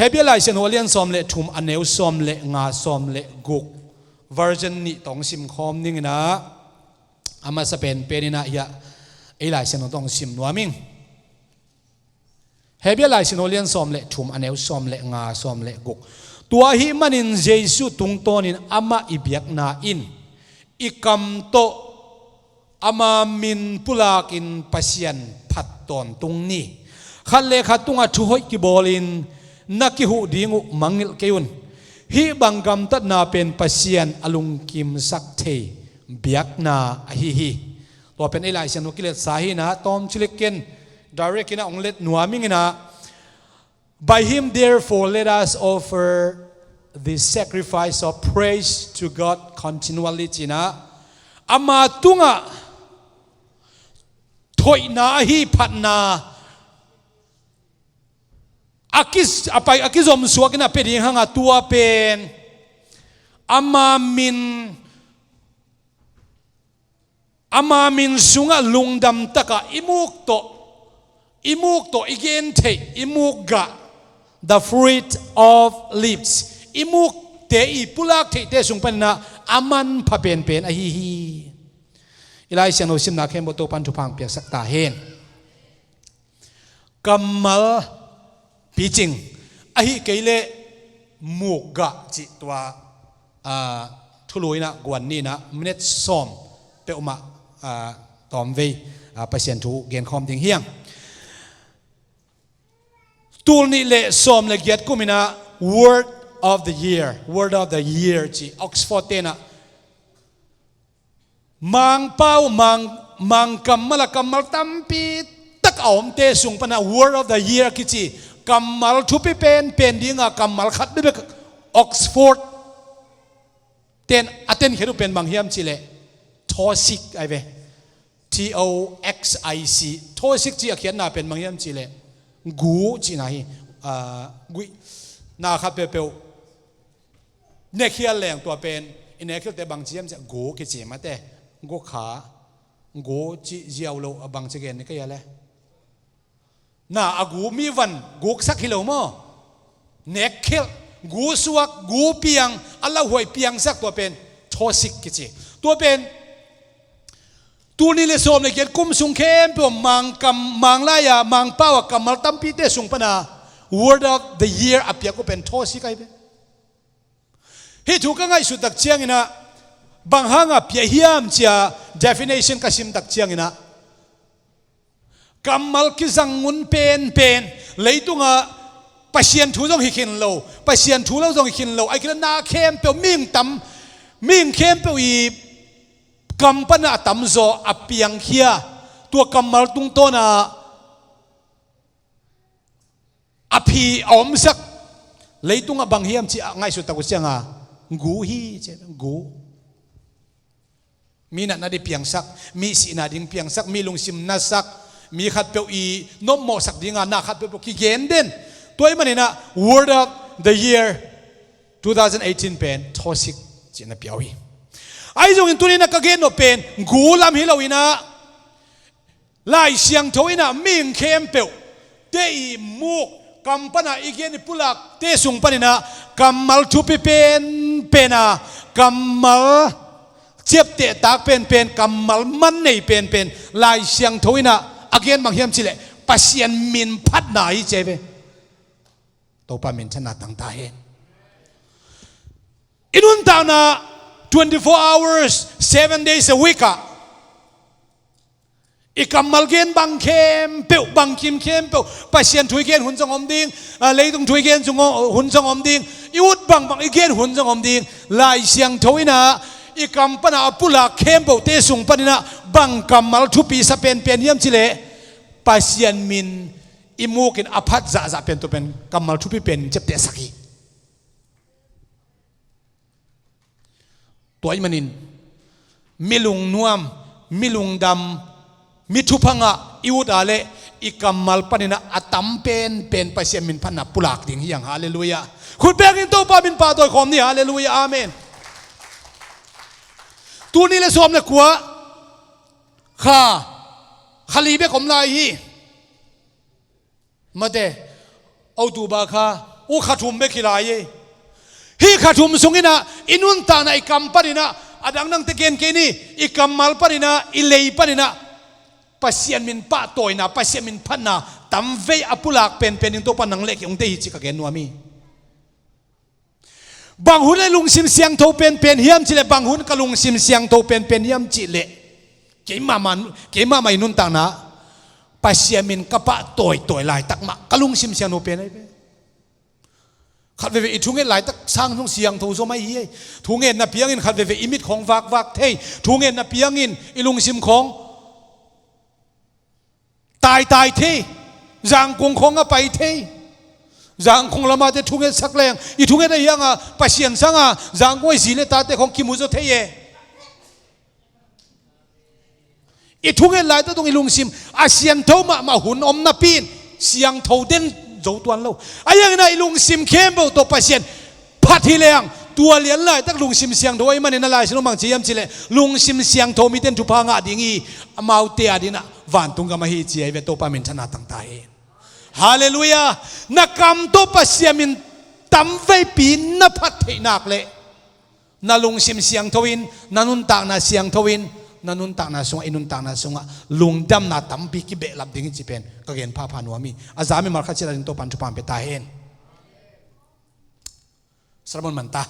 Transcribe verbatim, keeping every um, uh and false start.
Hebrew Lai Siangtho a lian sawm le thum, a neu sawm le nga, sawm le guk, version nih tawh sim khawm ning in ah, a masa penpen in ah hiah ei Lai Siangtho tawh sim nuam ing. Hebrew Lai Siangtho a lian sawm le thum, a neu sawm le nga, sawm le guk. Tua ahih manin Jesuh tungtawnin amah i biakna in i kam tawh ama min pulakin Pasian phat tawntung ni. Khat le khat tungah thuhoih kibawlin na kihuh ding uh mangngilh kei un. Hih bang gamtatna pen Pasian a lungkimsak thei biakna ahi hi. Tua pen ei Lai Siangtho kilesa hi in ah, tawm cilik ken direct in ah hong let nuam ing in ah, "By him, therefore, let us offer the sacrifice of praise to God continually," ci in ah, ama tungah thoihna ahi phatna a ki, a pai, a kizom suak in ah pia ding hang a, tua pen ama min, ama min sungah lungdam takah i muk tawh, i muk tawh i gen theih, i muk gah, the fruit of lips, i mukte, i pulak theihte sung panin ah a manpha penpen ahi hi. I Lai Siangtho simna khempeuh Topan thupha hong piaksak ta hen. Kammal picing, ahih kei leh muk gah cih tua, aa, thulu in ah guan ni in ah minute sawm peuhmah, aa, tawmvei, aa, Pasian thu genkhawm ding hi hang. Tul nih le sawm le giat kum in ah Word of the Year, Word of the Year cih Oxford te in ah Mangpau, mang, mang kammal a kammal tampi tak a omte sung pana Word of the Year kici kammal thupi penpen dinga kammal khat bekbek Oxford ten a tenkhiat uh pen bang hiam cihleh, thoxic ai ve. T O X I C. Thoxic ci a khiatna pen bang hiam cihleh, gu cihna hi. Ah, guih na khat peuhpeuh nekkhial leng tua pen i nekkhialte bangci hiam ciah gu kici mate. Gu kha, gu cih ziau lo a bangci gen ni ka hia le. Na a gu mi van guksak hi lo maw? Nekkhial, gu suak, gu piang, a lauhuai piangsak tua pen thoxic kici. Tua pen tul nih le sawm le giat kum sung khempeuh mang kam, mang lai-a, mangpau a kammal tampite sung pana Word of the Year a piak uh pen thoxic ai pen. Hih thu ka ngaihsut tak ciangin ah, bang hanga piah hiam cia definition ka sim tak ciangin ah, kammal kizang ngun penpen, leitungah Pasian thu zong hi khin lo, Pasian thu lo zong hi khin lo, ai kila na khempeuh mihing tam, mihing khempeuh i kam pana a tamzaw a piangkhia, tua kammal tungtawna a phi a omsak, leitungah bang hiam ci a ngaihsut tak uh cianga, gu hi ci, gu. Mi natna ding piangsak, mi sihna ding piangsak, mi lungsim nasak, mi khatpeuh i nopmawhsak dinga na khatpeuhpeuh kigen den. Tua i maninah Word of the Year two thousand eighteen pen thoxic cihna piau hi. Ahi zongin tuninah ka gen nop pen gu lam hi loinah Lai Siangtho inah mihing khempeuh te i muk kam pana i gen i pulak te sung paninah kammal thupi penpena, kammal ciaptehtak penpen, kammal man nei penpen Lai Siangtho inah a gen bang hiam cihleh Pasian min phatna hi ci ve. Topa minthanna tangta hen. I nuntakna twenty-four hours, seven days a week ah i kammal gen bang khempeuh, bangkim khempeuh, Pasian thu i gen hun zong om ding, ah, leitung thu i gen zong o-, hun zong om ding, i ut bangbang i gen hun zong om ding. Lai Siangtho inah i kam pana a pulak khempeuhte sung paninah bang kammal thupi sa penpen hiam cihleh Pasian min i mukin a phat zahzah pen tua pen kammal thupi pen ciaptehsak hi. Tua ahih manin mi lungnuam, mi lungdam, mi thupha ngah i ut a leh i kammal paninah a tam penpen Pasian min phatna pulak ding hi hang. Halleluiah. Khut bengin Topa min pahtawi khawm ni. Halleluiah. Amen. Tul nih le sawm le kua kha, kha li bek om lai hi. Mate, October kha, Mu kha thum bek hi lai e. Hih kha thum sungin ah i nuntakna, i kam panin ah, a dang dangte gen kei ni, i kammal panin ah, i lei panin ah Pasian min pahtawina, Pasian min phatna tamvei a pulak penpen ding Topa nang le kei hong deih hi ci ka gen nuam hi. Bang hun leh lungsim siangtho penpen hiam cih leh, bang hun ka lungsim siangtho penpen hiam cih leh, keimah mah, keimah mah i nuntakna Pasian min ka pahtawi tawi laitak mah ka lungsim siangtho pen ahi ve. Khat veve i thunget laitak sang zong siangtho zaw mah hi ei. Thungetna piangin khat veve i mit khawng vakvak thei. Thungetna piangin i lungsim khawng taitai thei. Zangkong khawng a pai thei. Zangkong lamate thungetsak leng i thunget ahi hanga Pasian sanga Zangkong i zi le tate khawng kimu zaw thei e. I thunget laitak dong i lungsim a siangtho mahmah hun om napi in siangtho den zo tuan lo. Ahi hangin ah i lungsim khempeuh tawh Pasian phat hi leng, tua lian laitak lungsim siangtho ahih manin a Lai Siangtho bang ci hiam cih leh, lungsim siangtho mite in thupha ngah ding hi, amaute adingin ah vantung gam ahi ci ahi ve. Topa minthanna tang ta hen. Halleluiah. Na kam tawh Pasian min tamveipi na phat theih nak leh na lungsim siangtho in, na nuntakna siangtho in, na nuntakna sungah, i nuntakna sungah lungdamna tampi kibehlap ding hi ci pen ka gen phapha nuam hi. A za mimal khat ciat adingin Topa in thupha hong pia ta hen. Sermon man ta.